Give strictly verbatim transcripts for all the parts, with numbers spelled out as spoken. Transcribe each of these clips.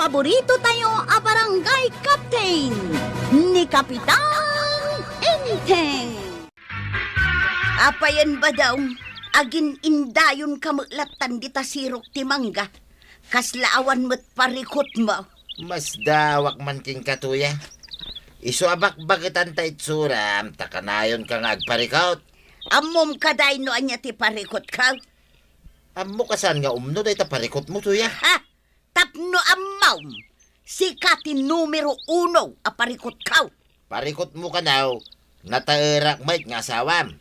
Paborito tayo a barangay captain, ni Kapitan Enteng. Apayen, Badong, agin-indayon ka met lattan dita sirok ti mangga. Kasla awan met parikutmo. Masdawak man kenka, Tuyang. Isu a bakbaketan ta itsuram, ta kanayonka nga agparikut. Ammom kadi no ania ti parikutko? Ammok a saan nga umno dayta parikutmo, Tuyang. Ha? Tapno ammom, sika ti numero uno a parikutko. Parikutmo kano, nataerak met nga asawam.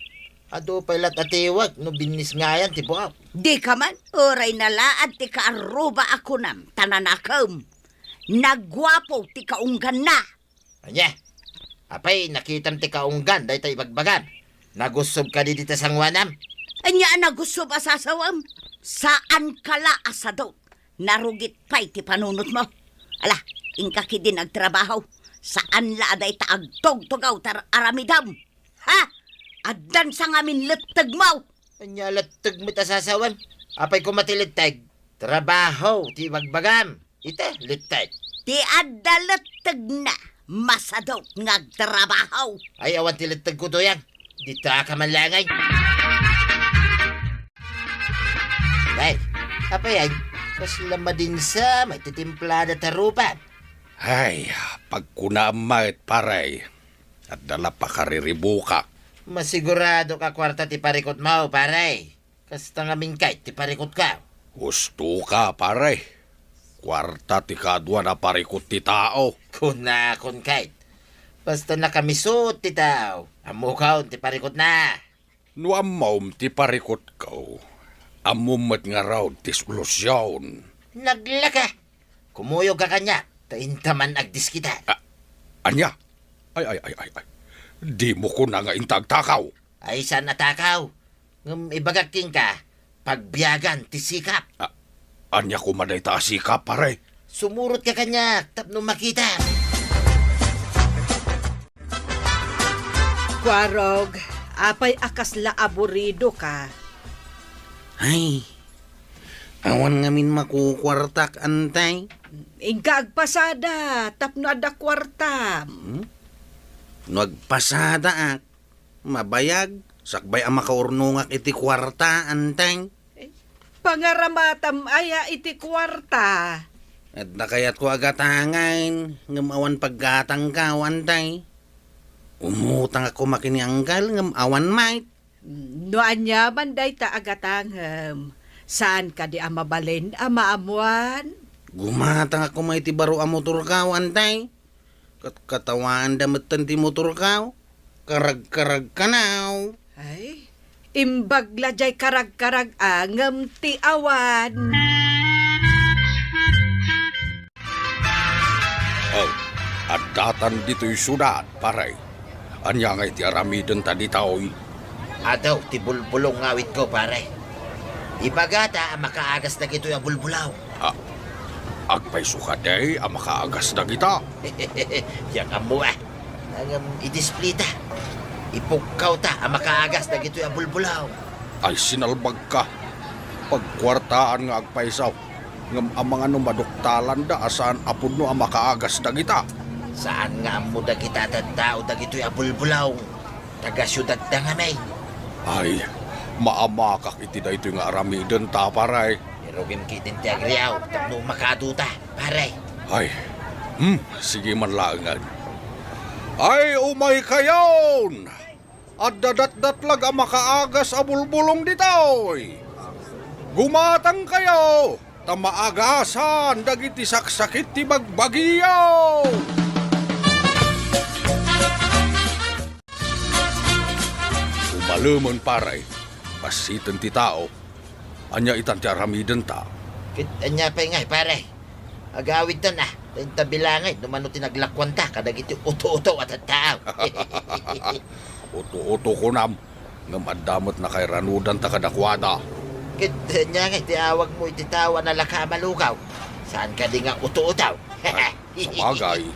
Adu pay lat a tiwek no binnisngayan ti buak. Dika man, uray nalaad ti kaarruba a kunam, ta nanakem. Naguapo ti kaungganna. Ania? Apay, nakitam ti kaunggan dayta ibagbagam? Nagussob kadi dita sangoanam? Ania a nagussob a sasawem? Saanka la a sadot. Narugit pay ti panunotmo. Ala, inka ketdin agtrabaho. Saan la a dayta agtugtugaw ti ar-aramidem. Ha? Addan sa ngamin lettegmo. Ania letteg met a sasawem? Apay koma ti letteg? Trabaho ti ibagbagam. Ita, letteg. Ti adda lettegna, masadot nga agtrabaho. Ay, awan ti lettegko, Tuyang. Dita ka man laeng. Ay, apay ay, kasla madinsa, may titimplada ta rupa. Ay, pagkunaam met, pare. Adda la pakariribuka. Masigurado ka kuarta ti parikutmo, pare. Kasta ngamin kayat ti parikutko. Husto ka, pare. Kuarta ti kaduan a parikut ti tao. Kunakon kayat. Basta nakamisut ti tao, ammokon ti parikutna. No ammom ti parikutko, ammom met ngarud ti solusion. Naglaka! Kumuyogka kaniak, ta inta man agdiskita. A-, ania? Ay, ay, ay, ay, ay. Dimo kuna nga inta agtakaw. Ay, saan a takaw? Ngem ibagak kenka, pagbiagan ti sikap. A-, ania koma dayta a sikap, pare? Sumurotka kaniak tapno makitam. Kuarog, apay a kasla aburidoka? Ay, awan ngamin makukuartak, antay. Inka agpasada tapno adda kuartam. Hmm? No agpasadaak, mabayag, sakbay a makaurnongak iti kuarta, antay. Eh, pangaramatam aya iti kuarta? Adda kayatko a gatangen, ngem awan paggatangko, antay. Umutangak koma ken ni Anggal, ngem awan met. No aniaman dayta a gatangem, saan kadi a mabalin a maammuan? Gumatangak koma iti baro a motorko, antay. Ket katawaanda metten ti motorko. Karagkaragkanaw. Ay, imbag la diay karagkarag-angem ti awan. Oh, addatan ditoy siudad, pare. Ania ngay ti aramidenta ditoy? Adu ti bulbulong nga awitko, pare. Ibagata a makaagas dagitoy a bulbulong. Ah, agpayso kadi a makaagas dagita? Diak ammo, a. Ngem idisplita. Ipukkawta a makaagas dagitoy a bulbulong. Ay, sinalbagka. Pagkuartaan nga agpayso. Ngem amangan no maduktalanda a saan a pudno a makaagas dagita. Saan nga ammo dagita a tattao dagitoy a bulbulong. Taga-siudadda ngamin. Ay, maamakak iti daytoy nga aramidenta, pare. Irugim ketdin ti agriaw tapno makaduta, pare. Ay, hmm, sige man laengen. Ay, umaykayon! Adda datdatlag a makaagas a bulbulong ditoy. Gumatangkayo, ta maagasan dagiti saksakit ti bagbagiyo. Umalemen, pare, passiten ti tao. Ania itan ti aramidenta? Ket ania pay ngay, pare? Agawidtan a, ta inta bilangay no mano ti naglakuanta kadagiti uto-uto a tattao. Uto-uto kunam, ngem adda met nakairanudanta kadakuada. Ket ania ngay ti awagmo iti tao a nalaka a malugaw? Saan kadi nga uto-uto? Ay, sabagay.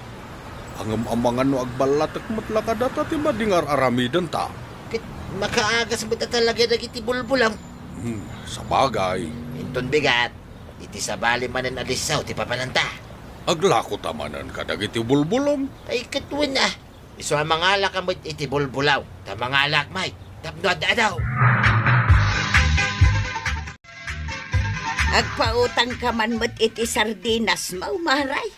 Ngem amangan no agballatek met la kadata ti madi nga ar-aramidenta. Ket makaagas met a talaga dagiti bulbulong. Hmm, sabagay. Inton bigat, iti sabali manen a lissaw ti papananta. Aglako ta manen kadagiti bulbulong. Ay, ket wen a. Isu a mangalaka met iti bulbulaw, ta mangalak met tapno ad-adaw. Agpautangka man met iti sardinas, Mao, Maray.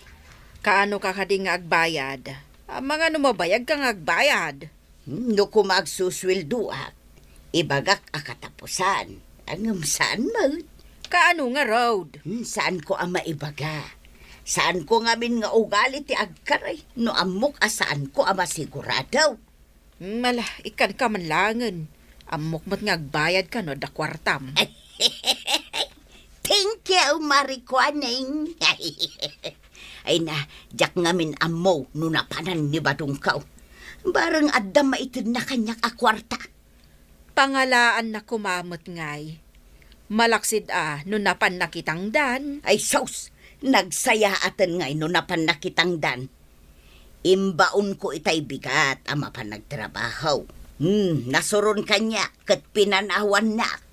Kaano ka kadi nga agbayad? Amangan no mabayagka nga agbayad. Hmm, no koma agsusueldoak, ibagak a katapusan. Ngem saan met. Kaano ngarud? Hmm, saanko a maibaga. Saanko ngamin nga ugali ti agkari no ammok a saanko a masigurado. Hmm, ala, ikkanka man langen. Ammok met nga agbayadka no adda kuartam. Thank you, Marikuaning. Ay na, diak ngamin ammo no napanan ni badongko. Bareng adda maitedna kaniak a kuarta. Pangalaanna koma met ngay. Malaksid a no napanna kitangdan. Ay sus, nagsayaaten ngay no napanna kitangdan. Imbaonko itay bigat a mapan nagtrabaho. Hmm, nasuron kaniak ket pinanawannak.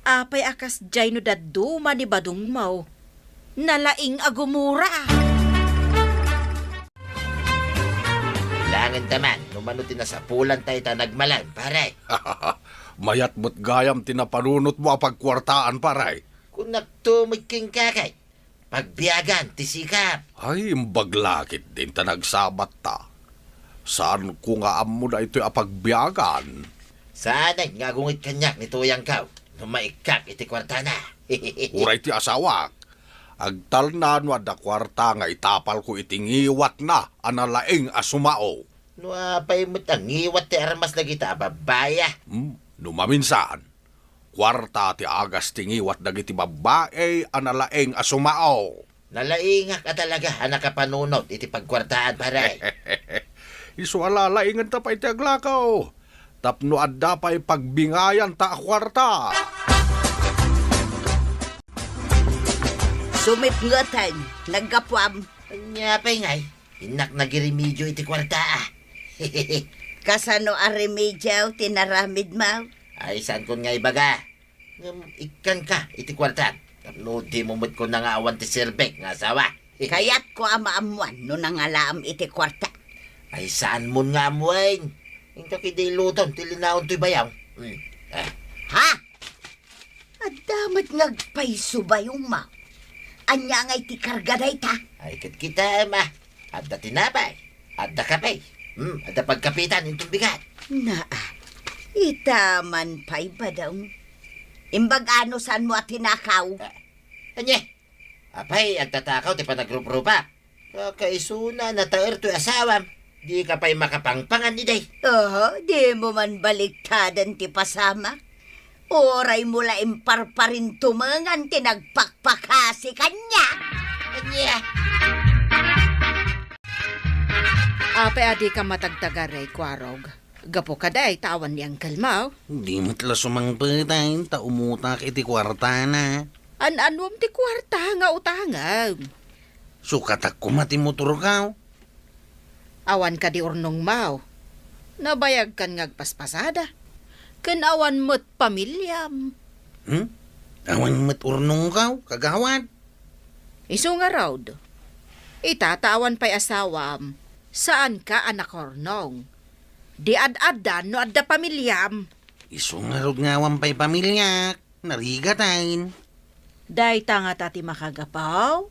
Apay a kasdiay no dadduma ni badongmo? Nalaing a gumura. Kailangan ta man, no mano ti nasapulan tayo ta nagmalan, pare. Mayat met gayam ti napanunotmo a pagkuartaan, pare. Kunakto met kenka kay, pagbiagan ti sikap. Ay, imbag la ketdin ta nagsabatta. Saanko nga ammo daytoy a pagbiagan. Saanen nga agungit kaniak ni tuyangko no maikkak iti kuartana. Uray ti asawak, agtalna no adda kuarta nga itapalko iti ngiwatna a nalaing a sumao. No apay met a ngiwat ti armas dagita a babbai a? Hmm, no maminsan, kuarta ti agas ti ngiwat dagiti babbai a nalaing a sumao. Nalaingak a talaga a nakapanunot iti pagkuartaan, pare. Isu a lalainganta pay ti aglakaw tapno adda pay pagbingayanta a kuarta. Sumipngeten, naggapuam. Ania pay ngay, innak nagiremedio iti kuarta a. Kasano a remedio ti naramidmo? Ay, saankon nga ibaga. Ngem ikkanka iti kuartam tapno dimo met kuna nga awan ti serbek nga asawa. Kayatko a maammuan no nangalaam iti kuarta. Ay, saanmon nga ammoen. Inka ketdi iluton ti linaon toy bayaw. Hmm. Ah. Ha? Adda met nga agpayso bayongmo. Ania ngay ti karga dayta? Ay, ket kitaem a. Adda tinapay, adda kape. Hmm, adda pagkapitan inton bigat. Naa, ita man pay, badong. Imbag a no saanmo a tinakaw? Ah, ania? Apay, agtatakaw ti panagruprupak? Kakaisuna, nataer toy asawam. Dika pay makapangpangan idi. Oho, dimo man baliktaden ti pasamak. Uraymo la imparparintumengan ti nagpakpakasi kaniak. Ania? Apay a dika matagtagaray, Kuarog? Gapu kadi ta awan ni Angkelmo? Di met la sumangpet ta umutak iti kuartana. An-anuem ti kuarta nga utangem? Sukatak koma ti motorko. Awan kadi urnongmo? Nabayagkan nga agpaspasada. Ken awan met pamiliam. Hmm? Awan met urnongko, kagawad? Isu ngarud, ita ta awan pay asawam, saanka a nakaurnong. Di ad-addan no adda pamiliam. Isu ngarud nga awan pay pamiliak. Narigaten. Dayta ngata ti makagapu?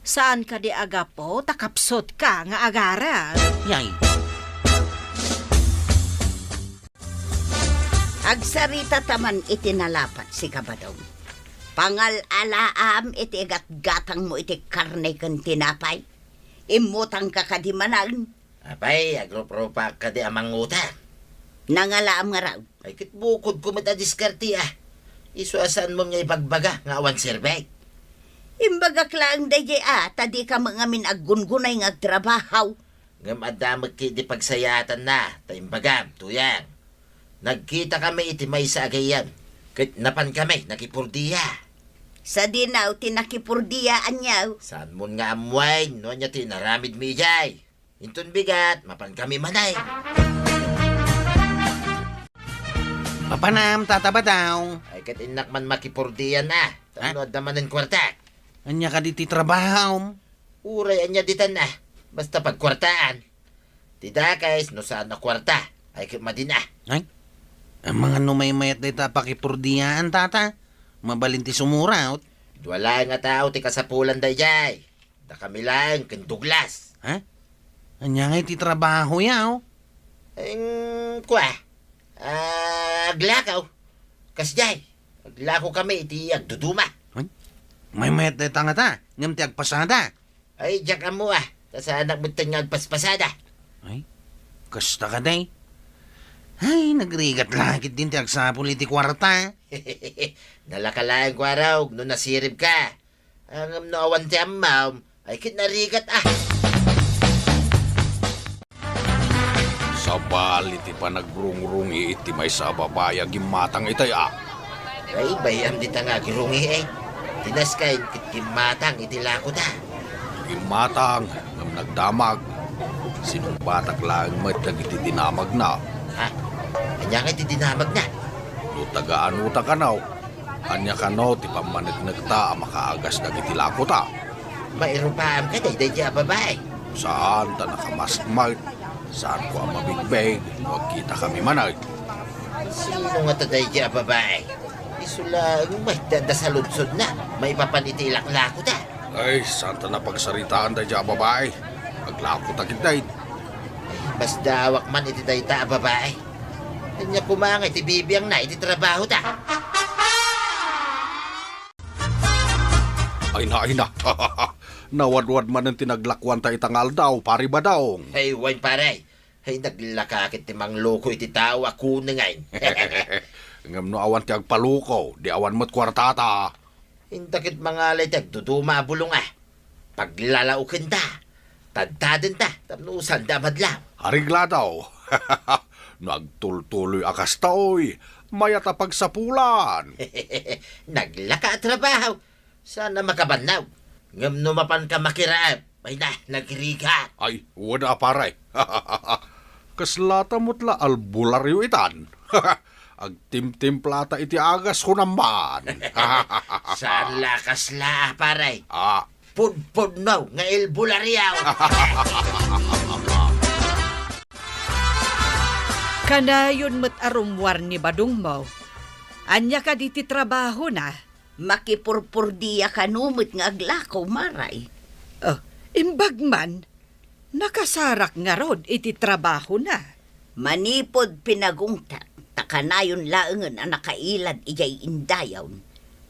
Saan kadi a gapu ta kapsutka nga agarem? Yay. Agsarita ta man iti nalapat, sika, Badong. Pangal-alaam iti igatgatangmo iti karne ken tinapay. Immutangka kadi manen? Apay, agruprupak kadi a mangutang? Nangalaam ngarud. Ay, ket bukodko met a diskarte a. Isu a saanmon nga ibagbaga nga awan serbek. Imbagak laeng daydiay a, ta dika met ngamin aggungunay nga agtrabaho. Ngem adda met ketdi pagsayaatanna, ta imbagam, Tuyang. Nagkitakami iti maysa a gayyem, ket napankami nakipurdia. Sadino ti nakipurdia, aniaw? Saanmon nga ammoen no ania ti inaramidmi idiay. Inton bigat, mapankami manen. Mapanam, Tata Badong. Ay, ket innak man makipurdian a. Ha? Tapno adda manen kuartak. Ania kadi ti trabahom? Uray ania ditan a, basta pagkuartaan. Ti dakes, no saan a kuarta, ay ket madin a. Ay, amangan no maymayat dayta a pakipurdiaan, tata. Mabalin ti sumuraot. Dua laeng a tao ti kasapulan daydiay. Dakami laeng ken Douglas. Ha? Ania ngay ti trabaho ya, oh? Eng, kua. Ah, aglakaw. Kasdiay. Aglako kami iti agduduma. Ay, maymayat dayta ngata, ngem ti agpasada. Ay, diak ammo a. Ta saanak metten nga agpaspasada. Ay, kasta kadi. Ay, nagrigat la ketdin ti agsapul iti kuarta. Nalaka laeng, kuarog, no nasiribka. Ngem no awan ti ammom, ay ket narigat a. Sabali ti panagrungrungi iti maysa a babai a gimmatang itay a. Ay, bay-am dita nga agrungi, eh. Ti naskayen ket gimmatang iti lakota. Gimmatang, ngem nagdamag. Sinungbatak laeng met dagiti dinamagna. Ha? Ania ngay ti dinamagna? No taga-anota kano, ania kano ti pammaneknekta a makaagas dagiti lakota? Mairupaam kadi daydiay a babai? Saan, ta nakamask met. Saanko a mabigbig no agkitakami manen. Sino ngata daydiay a babai? Isu laeng met ti adda saludsodna maipapan iti ilaklakota. Ay, saan ta napagsaritaan daydiay a babai. Aglakota ketdin. Ay, masdaawak man iti dayta a babai. Ania koma ngay ti bibiangna iti trabahota? Ay na, ay na. Nawadwad manen ti naglakuanta ita nga aldaw, Pare Badong. Ay, wen, pare. Ay, naglaka ket ti mangloko iti tao a kunengen. Ngem no awan ti agpaloko, di awan met kuartata. Inta ket mangala iti agduduma a bulong a. Paglalaokenta. Tadtadenta tapno sanda a madlaw. Areglado. No agtultuloy a kasta, oy, mayat a pagsapulan. Naglaka a trabaho. Saan a makabannog. Ngem no mapanka makiraep, ay na, nagrigat. Ay, wen a, pare. Kaslata met la albularyo itan. Agtimtimplata iti agas, kunam man. Saan la kasla, pare. Ah. Pudpudno nga albularyo. Kanayon met a rummuar ni Badongmo. Ania kadi ti trabahona? Makipurpurdia kano met nga aglako, Maray. Oh, imbag man, nakasarak ngarud iti trabahona. Manipud pinagungtak, ta kanayon laengen a nakailad idiay indayaw,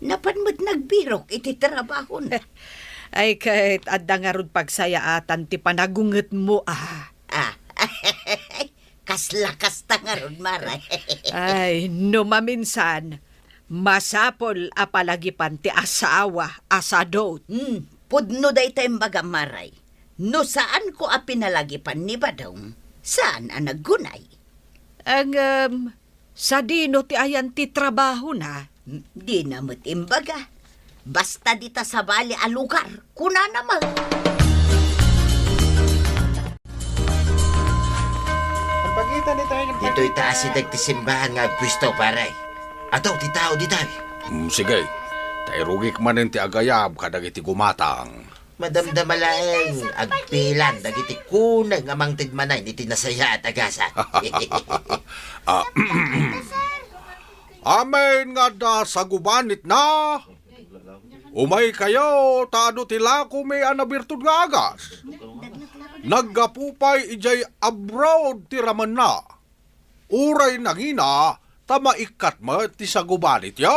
napan met nagbirok iti trabahona. Ay, ket adda ngarud pagsayaatan ti panagungetmo, a. Ah, kasla kasta ngarud, Maray. Ay, no maminsan, masapul a palagipan ti asawa a sadut. Hmm, pudno dayta imbagam, Maray. No saanko a pinalagipan ni Badong, saan a naggunay. Ngem, sadino ti ayan ti trabahona? Hmm, dina met imbaga. Basta dita sabali a lugar, kunana man. Ditoy ta asideg ti simbahan nga agpuesto, pare. Adu ti tao ditoy. Mm, sige. Ta irugik manen ti agayab kadagiti gumatang. Madamdama laeng, agpilan dagiti kuneng a mangted manen iti nasayaat a gasat. Ah, amin nga adda sagubanitna. Umaykayo, ta adu ti lakomi a nabirtud nga agas. Naggapu pay idiay abroad ti ramenna. Uray nangina, ta maikkat met ti sagubanityo.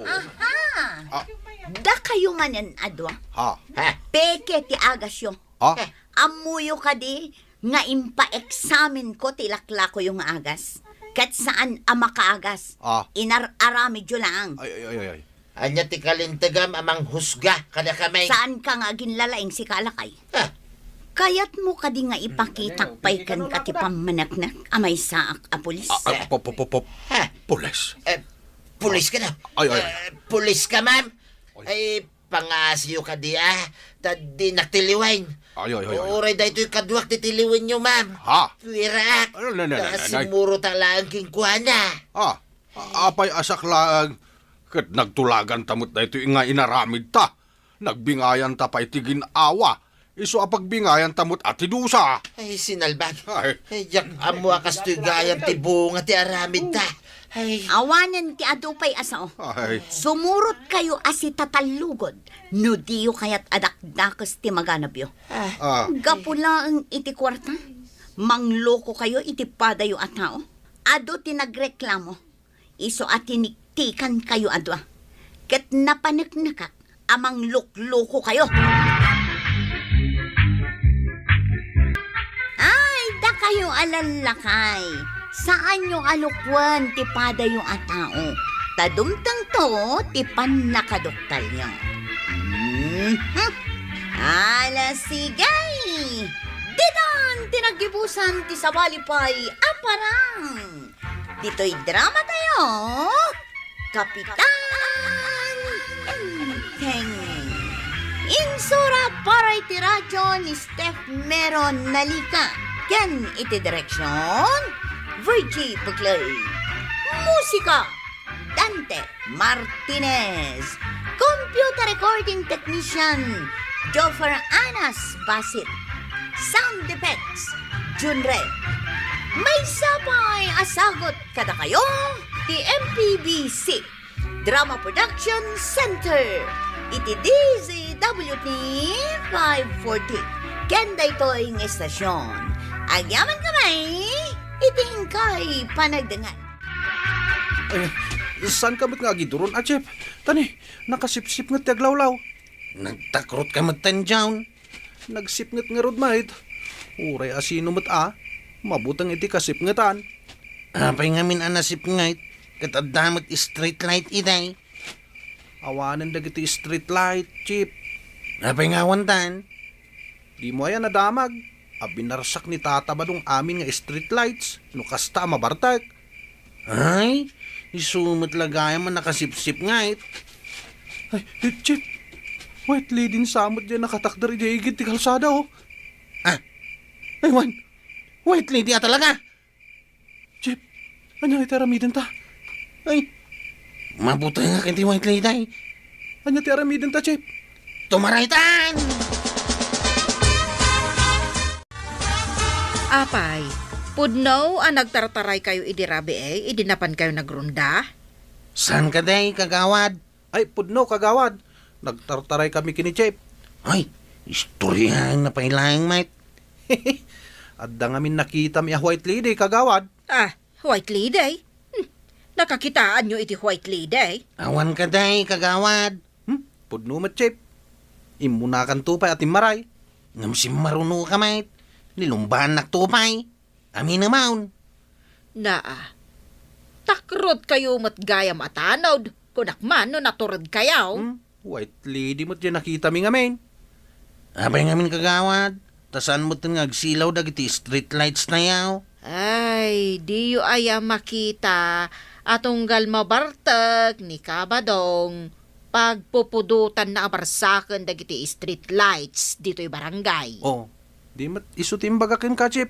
Aha! Ah. Dakayo manen a dua. Ha? Peke ti agasyo. Ah? Ammoyo kadi nga impaeksamenko ti laklakoyo nga agas? Ket saan a makaagas. Ah. Inar-aramidyo laeng. Ay, ay, ay, ay, ay. Ania ti kalintegam a manghusga kadakami? Saanka nga aginlalaing, sika a lakay? Ah. Kayatmo kadi nga ipakitak pay kenka ti pammaneknek a maysaak a pulis? Ah, ah, po, po, po, po. Ha? Pulis? Eh, pulis ka na? Ay, ay, ay. Eh, pulis ka, ma'am? Ay. Ay, pangngasiyo kadi, a, ta dinak tiliwen. Ay, ay, ay, ay. Uray daytoy kaduak ti tiliwenyo, ma'am. Ha? Puweraak. Ay, nay, nay, nay, nay. Ta simmurotak laeng kenkuana. Ah, a-, apay a siak laeng, ket nagtulaganta met daytoy nga inaramidta. Nagbingayanta pay ti gin-awa. Isu a pagbingayanta met a ti dusa. Ay, sinalbag. Ay. Ay, diak ammo a kastoy gayam ti bunga ti aramidta. Ay. Awanen ti adu pay a sao. Ay. Sumurot kayo a sitatallugod no diyo kayat a dakdakes ti maganabyo. Ah. Ah. Gapu laeng iti kuarta, mangloko kayo iti padayo a tao. Adu ti nagreklamo. Isu a tiniktikan kayo a dua, ket napaneknekak a manglukluko kayo. Ay, dakayo a lallakay, saanyo a lukwen ti padayo a tao, ta dumtengto ti pannakaduktalyo. Mhm. Ala, sige! Ditan ti naggibusan ti sabali pay a parang. Ditoy drama tayo, Kapitan Enteng. Insura para iti radyo ni Steph Mero Nalika. Ken iti direksyon, Virgie Bugley. Musika, Dante Martinez. Computer recording technician, Joffer Anas Basit. Sound effects, Jun Red. Maysa pay a sagut kadakayo ti M P B C Drama Production Center iti D Z W T five forty. Ken daytoy nga estasyon, agyaman kami iti inkay panagdengngeg. Eh, saanka met nga agiduron a, Chef? Tani, nakasipsipnget ti aglawlaw. Nagtakrotka metten, John. Nagsipnget ngarud met. Uray a sino met a, mabuteng iti kasipngetan. Apay ngamin a nasipnget, ket adda met street light idiay? Awanen dagiti street light, Chef. Apay nga awandan? Dimo aya nadamag a binarsak ni Tata Badong amin nga street lights no kasta a mabartek? Ay, isu met la gayam a nakasipsipnget. Ay, Chef, White Lady ni sa met diay nakatakder idiay igid ti kalsada, oh. Ah. Ay, wen, White Lady a talaga? Chef, ania iti aramidenta? Ay, mabutengak iti White Lady. Ania ti aramidenta, Chef? Tumaraytan! Apay, pudno a nagtartaray kayo idi rabii, idi napan kayo nagrunda? Saan kadi, kagawad? Ay, pudno, kagawad. Nagtartaray kami ken ni Chef. Ay, istoryaenna pay laeng met. Adda ngamin nakitami a White Lady, kagawad. Ah, White Lady? Hmm, nakakitaanyo iti White Lady? Awan kadi, kagawad. Hmm, pudno met, Chef. Immunakanto pay a timmaray. Ngem simmarunoka met. Nilumbaannakto pay. Amin a maon. Naa, takrot kayo met gayam a tanod, kunak man no natured kayo. Hmm? White Lady met diay nakitami ngamin. Apay ngamin, kagawad, ta saan met nga agsilaw dagiti street lights tayo? Ay, diyo aya makita a tunggal mabartek ni Kabadong, pagpupudotanna a barsaken dagiti street lights ditoy barangay. Oh, di met isu ti imbaga kenka, Chef.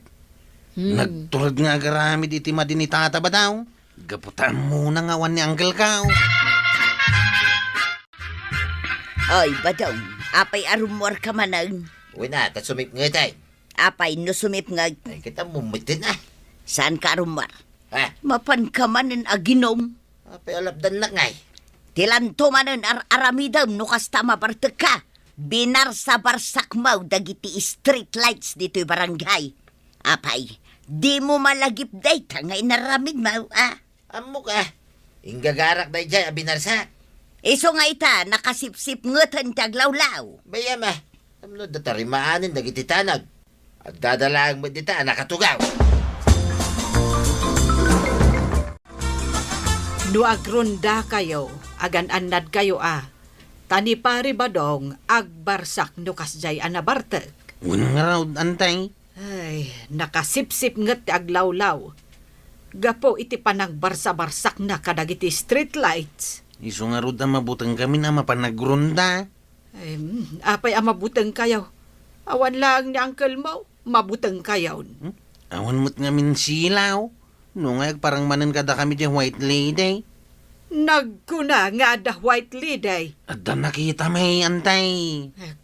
Hmm. Nagtured nga agaramid iti madi ni Tata Badong. Gapu ta ammona nga awan ni Uncle Kao. Oy, Badong, apay a rummuarka manen? Wen a, ta sumipnget ay. Apay no sumipnget? Ay, kita mumiten a. Saanka a rummuar? Ha? Mapanka manen aginom? Apay a lapdannak ngay? Ti lanto manen ar-aramidem no kasta a mabartekka. Binarsa-barsakmo dagiti street lights ditoy barangay. Apay, dimo malagip dayta nga inaramidmo, a? Ammok a. Inggagarak daydiay a binarsak. Isu nga ita, nakasipsipngeten ti aglawlaw. Bay-am a. Tapno adda tarimaanen dagiti tanod. Addada laeng met dita a nakatugaw. No agrundakayo, agan-annadkayo a, ta ni Pari Badong agbarsak no kasdiay a nabartek. Wen ngarud, Antay. Ay, nakasipsipnget ti aglawlaw. Gapu iti panangbarsa-barsakna kadagiti street lights. Isu ngarud a mabutengkamin a mapan agrunda. Em, apay a mabutengkayo? Awan laeng ni uncle mo, mabutengkayon. Hmm? Awan met ngamin silaw. No nga agparang manen kadakami diay White Lady. Nagkuna nga adda White Lady. Adda nakitami, Antay.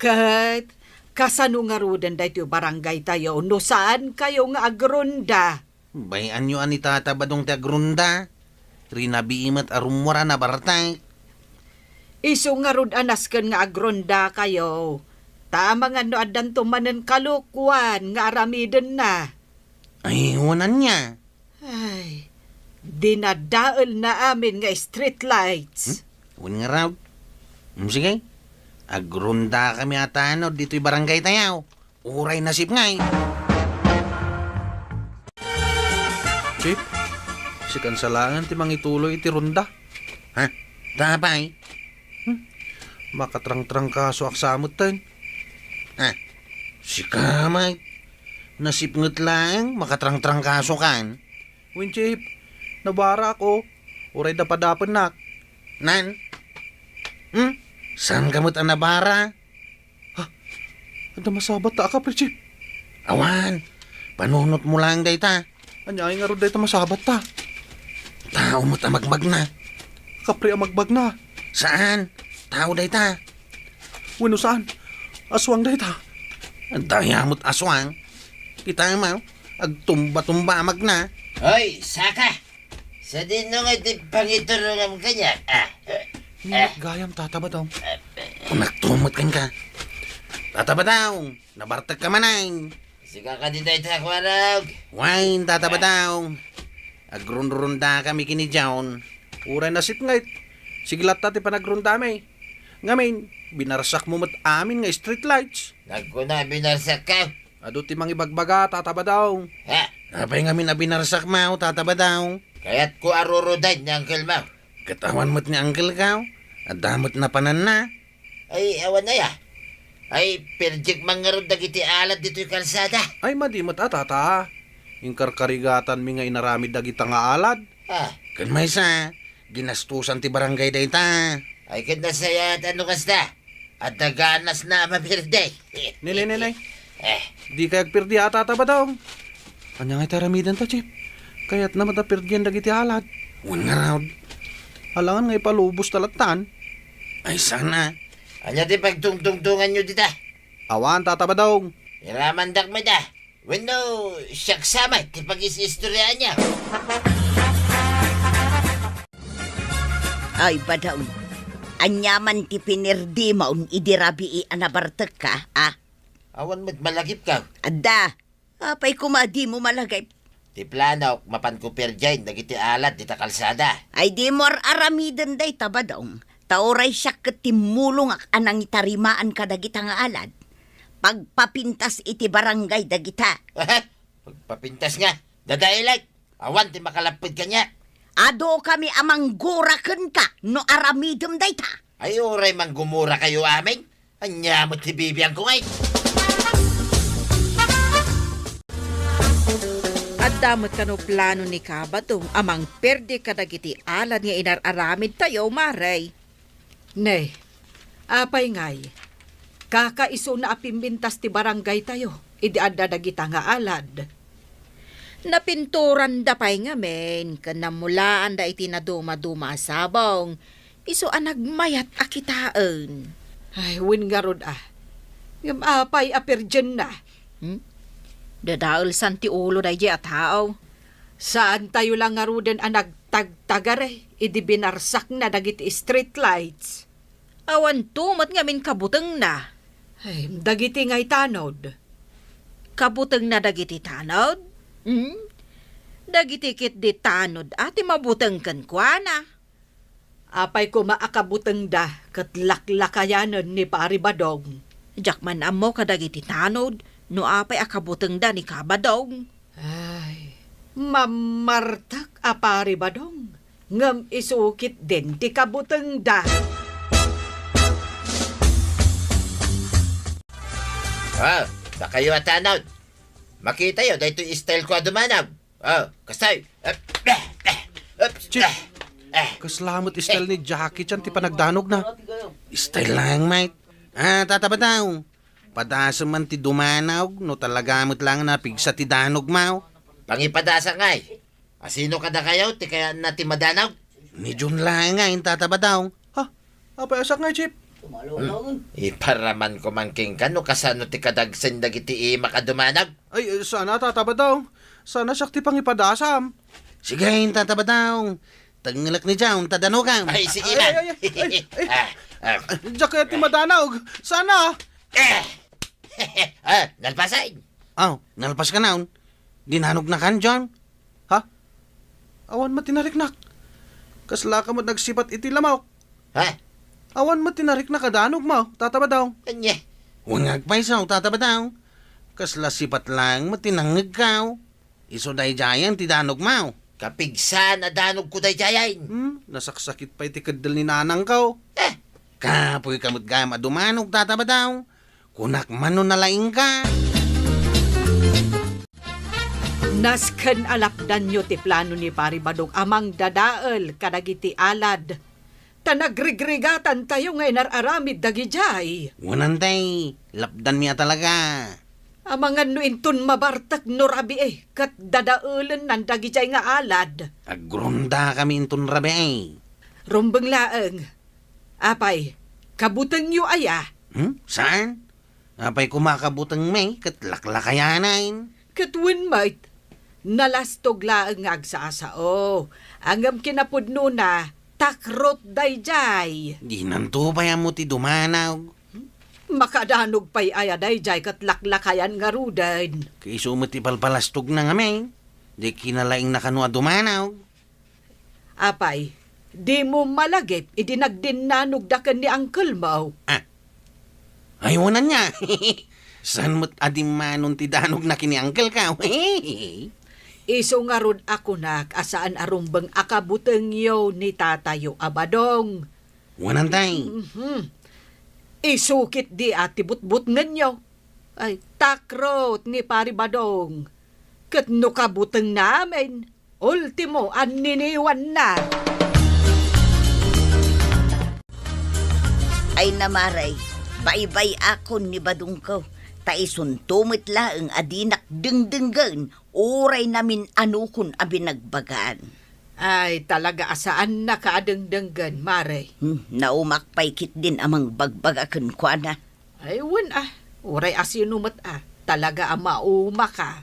Ket, Kasano ngaruden daytoy barangaytayo no saankayo nga agronda? Bay-anyo a ni Tata Badong ti agronda. Rinabii met a rummuar a nabartek. Isu ngarud a nasken nga agrondakayo, ta amangan no addanto manen kalokuan nga aramidenna. Ay, wen ania? Ay, dinadaelna amin nga street lights. Hmm? Wen ngarud? Hmm, sige. Agrondakami a tanod ditoy barangaytayo. Uray nasipnget. Chief, sikan sa laeng ti mangituloy iti ronda. Ha? Apay? Hmm? Makatrangtrangkasoak sa metten. Ha? Sika, Mike? Nasipnget laeng, makatrangtrangkasokan. Wen, Chief, nabaraak. Uray dapadapennak. Nan? Hmm? Saanka met a nabara? Ha? Adda masabatta a kapri, Chief? Awan. Panunotmo laeng dayta. Ania ngarud dayta masabatta? Tao met a magbagna. Kapri a magbagna? Saan. Tao dayta. Wenno saan. Aswang dayta. Adda aya met aswang. Kitaem, agtumba-tumba a magna. Hoy, saka! Sadino nga ti pangiturongam kaniak? Ah, Ni ah. Met gayam, Tata Badong. Kunakto met kenka. Tata Badong, nabartekka manen. Sika kadi dayta, Kuarog? Wen, Tata Badong. Agrunrundakami ken ni John. Uray nasipnget. Sige latta ti panagrundami. Ngamin, binarsakmo met amin nga street lights. Nagkuna, binarsakko. Adu ti mangibagbaga, Tata Badong. Ha? Apay ngamin a binarsakmo, Tata Badong? Kayatko a rurudayen ni uncle mo. Ket awan met ni uncle ko. Adda met napananna. Ay, awan aya. Ay, pirdiek man ngarud dagiti alad ditoy kalsada. Ay, madi met a, Tata. Inkarkarigatanmi nga inaramid dagita nga alad. Ah. Ken maysa, ginastusan ti barangay dayta. Ay, ket nasayaat no kasta. Adda ganasna a mapirdi. Nay, nay, nay, nay. Eh. Dikay agpirdi a, Tata Badong. Ania ngay ti aramidenta, Chief? Kayatna met a pirdian dagiti alad. Wen ngarud. Alangan nga ipalubos ta lattan. Ay, saan a. Ania ti pagtungtungtonganyo dita? Awan, Tata Badong. Iramandak met a. Wenno, siak sa met ti pagis-istoryaanyo. Ay, Badong, ania man ti pinirdim idi rabii a nabartekka, a? Awan met malagipko. Adda. Apay koma dimo malagip? Ti planok, mapanko pirdiaen dagiti alad dita kalsada. Ay, dimo ar-aramiden dayta, Badong. Ta uray siak ket timmulongak a nangitarimaan kadagita nga alad. Pagpapintas iti barangay dagita. Pagpapintas nga? Dadaelek! Awan ti makalapped kaniak. Adukami a manggura kenka no aramidem dayta. Ay, uray manggumurakayo amin. Ania met ti bibiangko ngay? Adda met kano plano ni Kabadong a mangpirdi kadagiti alad nga inar-aramidtayo, Mare? Nay, apay ngay, kakaisuna a pimbintas ti barangaytayo idi adda dagita nga alad? Napinturanda pay ngamin ken nammulaanda iti nadumaduma a sabong, isu a nagmayat a kitaen. Ay, wen ngarud a. Ngem apay a pirdienna? Hmm? Dadaelsan ti ulo daydiay a tao. Saantayo la ngaruden a nagtagtagare idi binarsakna dagiti street lights. Awanto met ngamin kabutengna. Ay, dagiti ngay tanod? Kabutengna dagiti tanod? Hmm? Dagiti ketdi tanod a ti mabuteng kenkuana. Apay koma a kabutengda ket laklakayanen ni Pari Badong? Diak man ammo kadagiti tanod no apay a kabutengda ni Kabadong. Ay, mammartek a Pari Badong, ngem isu ketdin ti kabutengda. Ah, dakayo a tanod. Makitayo daytoy style ko a dumanaw. Oh, kastoy. Eh, eh, eh, eh, Chief, eh, eh. Kasla met style ni Jackie Chan ti panagdanogna. Style laeng, mate. Ah, Tata Badong. Padasem man ti dumanaw, no talaga met laeng a napigsa ti danogmo. Pangipadasak ngay. Asino kadakayo ti kayaatna ti madanog? Ni Jun laeng ngay, Tata Badong. Ha? Apay a siak ngay, Chief? Hmm. Iparaman ko man kenka no kasano ti kadagsen dagiti imak a dumanag. Ay, sana, Tata Badong. Sana siak ti pangipadasam. Sige, Tata Badong. Tengngelek ni John ta danogam. Ay, sige. Ay, man. Ay, ay, ay, ay. Ah, ah. Diak kayat ti madanog. Sana. Eh! Ah, nalpasen. Aw, nalpas ka naon? Dinanognakan, John? Ha? Awan met ti nariknak. Kaslaka met nagsipat iti lamok. Ha? Awan met ti nariknak a danogmo, Tata Badong. Ania? Wen nga agpayso, Tata Badong. Kasla sipat laeng met ti nangngegko. Isu daydiayen ti danogmo. Kapigsa a danogko daydiayen. Hmm, nasaksakit pay ti keddel ni nanangko. Eh! Kapoyka met gayam a dumanog, Tata Badong. Kunak man no nalaingka. Nasken a lapdanyo ti plano ni Pari Badong a mangdadael kadagiti alad. Ta nagrigrigatantayo nga inar-aramid dagidiay. Wen, tay, lapdanmi a talaga. Amangan no inton mabartek no rabii ket dadaelennan dagidiay nga alad. Agrondakami inton rabii. Rumbeng laeng. Apay, kabutengyo aya? Hmm? Saan? Apay koma kabutengmi ket laklakayanen? Ket wen met, nalastog laeng nga agsasao. Ngem kinapudnona, takrot daydiay. Dinanto pay ammo ti dumanog. Makadanog pay aya daydiay ket laklakayan ngaruden. Ket isu met ti palpalastogna ngamin. Di kinalaingna kano a dumanog. Apay, dimo malagip idi nagdinnanogda ken ni angkelmo? Ah. Ay, wen ania. Saan met a dimmanon ti danogna ken ni angkelko? Isu ngarud a kunak a saan a rumbeng a kabutengyo ni tatayo a Badong. Wen, tay. Mhm. Isu ketdi a ti butbutngenyo. Ay, takrot ni Pari Badong. Ket no kabutengna amin, ultimo, anniniwanna. Ay, Mare, baybay-akon ni Badongko, ta isunto met laeng a dinak dengdenggen uray namin-anokon a binagbagaan. Ay, talaga a saannaka a dengdenggen, Mare. Hmm, naumak pay ketdin a mangbagbaga kenkuana. Ay, wen a, uray a sino met a, talaga a maumaka.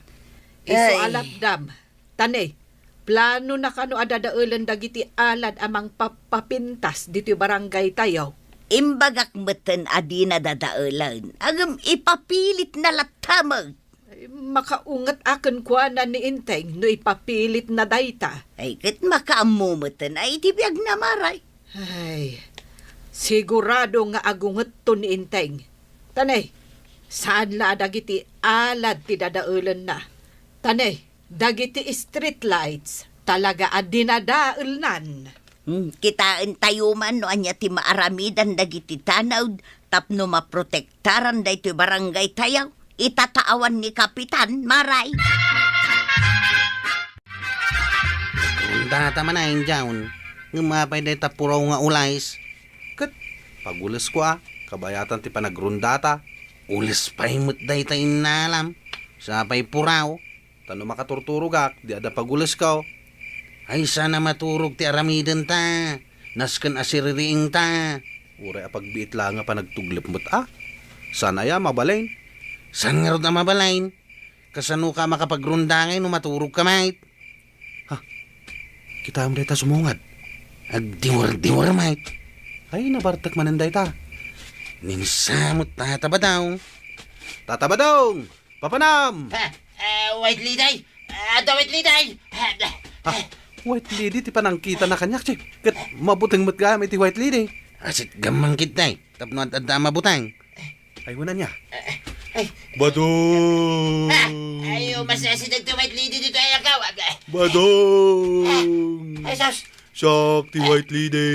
Isu a lapdam. Tane, planona kano a dadaelen dagiti alad a mangpapapintas ditoy barangaytayo? Imbagak metten a dina dadaelen, ngem ipapilitna latta met. Ay, makaunget a kenkuana ni Enteng no ipapilitna dayta. Ay, ket makaammo metten a iti biagna, Mare. Ay, sigurado nga agungetto ni Enteng. Tane, saan la a dagiti alad ti dadaelenna. Tane, dagiti street lights, talaga a dinadaelnan. Hmm, kitaentayo man no ania ti maaramidan dagiti tanod tapno maprotektaran daytoy barangaytayo, ita ta awan ni Kapitan, Mare. Data man a, Injaon, ngem apay dayta puraw nga ules? Ket pagulesko a, kabayatan ti panagrondata. Ules pay met dayta innalam, sapay puraw. Ta no makaturturogak, di adda pagulesko. Ay, saan a maturog ti aramidenta. Nasken a siririingta. Uray a pagbiit laeng a panagtuglep met a. Saan aya mabalin? Saan ngarud a mabalin? Kasanoka a makapagrondangay no maturogka met? Ha? Kitaem dayta sumungad. Agdiwer-diwer met. Ay, nabartek manen dayta. Ninsamet Tata Badong. Tata Badong! Papanam! Ha? Eh, White Lady? Adda White Lady? Ha? White Lady ti panangkitana kaniak, Chief. Ket mabuteng met gayam iti White Lady. Asit gammang kitay, tapno ad-adda a mabuteng. Ay, wen ania. Eh, eh, ay. Badong! Ah, ay, umas na si White Lady dito, ay, ako. Badong! Ay, sus! Siak ti White Lady.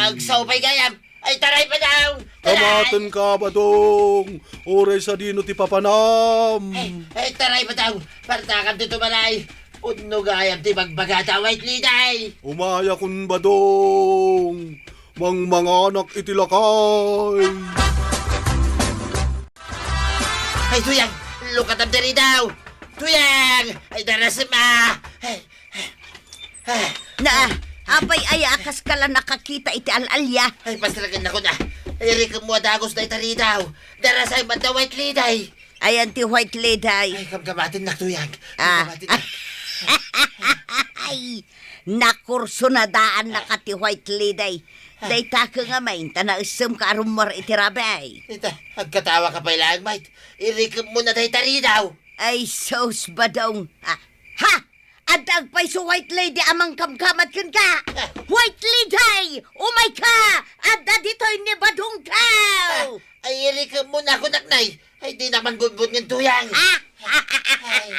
Agsaw pay gayam. Ay, taray, Badong! Taray! Kamatenka, Badong! Uray sadino ti papanam? Ay, ay, taray, Badong! Partakam ti tumalay! Pudno gayam ti bagbagata, White Lady! Umayakon, Badong! Mangmanganak iti lakay! Ay, Tuyang! Lukatam diri daw! Tuyang! Ay, darasem, ah! Ay, Na, apay aya a kaskala nakakita iti al-alia? Ay, pasragen ako na. Irikemmo a dagus dayta ridaw. Darasay met da White Lady. Ayan ti White Lady. Ay, kamkamatennak, Tuyang. Ah. Kamkamatennak. Ay, nakursunadaannaka ti White Lady. Ah. Dayta ka ngamin, ta naissemka a rummuar iti rabii. Ita, agkatawa ka pay laeng, Mike. Irikemmo na dayta ridaw. Ay, sus, Badong. Ah, ha? Adda agpayso White Lady a mangkamkamat kenka? Ah. White Lady! Umayka! Adda ditoy ni Badongtaw! Ah, ay, irikemmo na, kunak, Nay. Ay, dinak man butbutngen, Tuyang. Ah! Ay.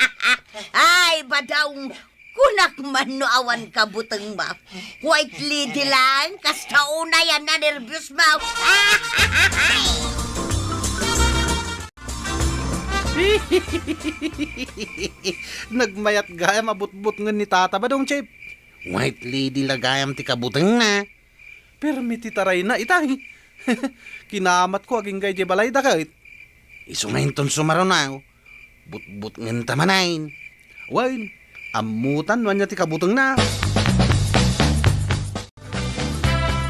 Ay, Badong! Kunak man no awan kabutengmo. White Lady lang, kasta unay a nanerbiosmo. Nagmayat gayam a butbutngen ni Tata Badong, Chip. White Lady la gayam ti kabutengna. Permi ti tarayna, itay. Kinamatko agingga idiay balayda ket. Isu nga inton sumaruno, butbutngenta manen. Wen, ammotan no ania ti kabutengna.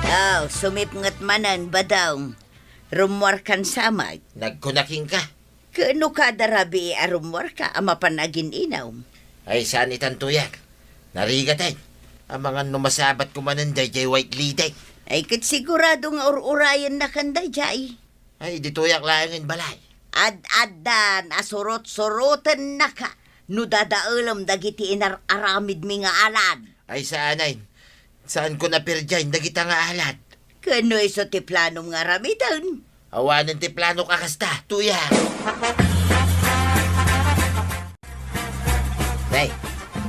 Oh, sumipnget manen, Badong. Rummuarkan sa met. Nagkunak kenka. Ket no kada rabii a rummuarka a mapan agin-inum? Ay, saan itan, Tuyang. Narigaten. Amangan no masabatko manen daydiay White Lady. Ay, ket sigurado nga ur-urayennakan daydiay. Ay, ditoyak laengen balay. Ad-addan a surot-surotennaka no dadaelem dagiti inar-aramidmi nga alad. Ay, saanen. Saanko naperdian dagita nga alad. Ket no isu ti planom nga aramiden? Awanen ti planok a kasta, Tuyang. Nay,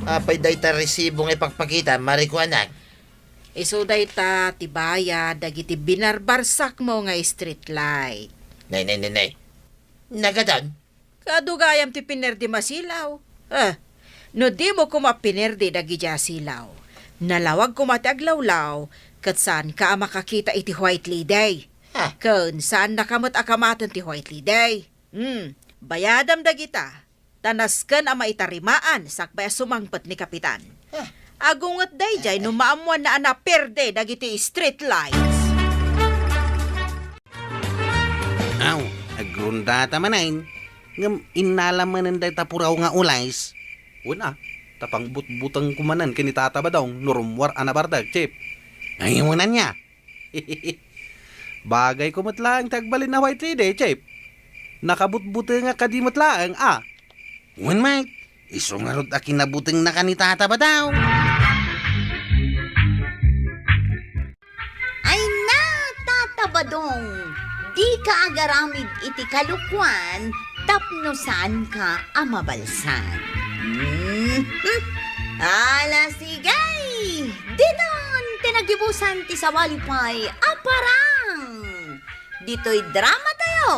apay dayta resibo nga ipakpakita, Mari, kunak? Isu dayta ti bayad dagiti binarbarsakmo nga street light. Nay, nay, nay, nay. Nagadan? Kaadu gayam ti pinerdim a silaw. Eh, no dimo koma pinerdi dagidiay a silaw, nalawag koma ti aglawlaw, ket saanka a makakita iti White Lady. Ha? Ken saannaka met a kamaten ti White Lady. Hmm, bayadam dagita, ta nasken a maitarimaan sakbay a sumangpet ni Kapitan. Ha? Agunget daydiay no maammoanna a naperde dagiti street lights. Aw, agrundata manen. Ngem innala manen dayta puraw nga ules. Wen a, ta pangbutbutengko manen ken ni Tata Badong no rummuar a nabardek, Chip. Ay, wen ania? Bagayko met laeng ti agbalin a White Lady, Chip. Nakabutbutengak kadi met laeng, a. Wen met, isu ngarud a kinabutengnaka ni Tata Badong. Ay na, Tata Badong, dika agaramid iti kalokuan tapno saanka a mabalsan. Mhm. Ala, sige! Diton ti nagibusan ti sawali pay a parang! Ditoy dramatayo,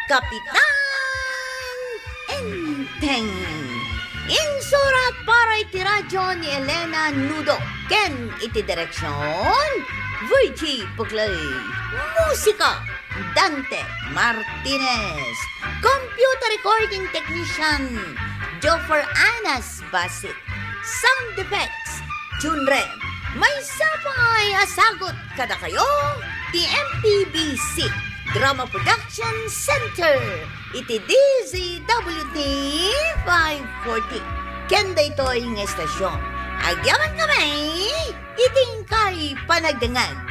Kapitan Enteng. Insurat para iti radyo ni Elena Nudo ken iti direksion, Virgie Puglay. Musika, Dante Martinez. Computer recording technician, Joffer Anas Basit. Sound effects, Junrem. Maysa pay a sagut kadakayo ti M P B C Drama Production Center iti D Z W T five forty. Ken daytoy nga estasyon, agyamankami iti inkay panagdengngeg.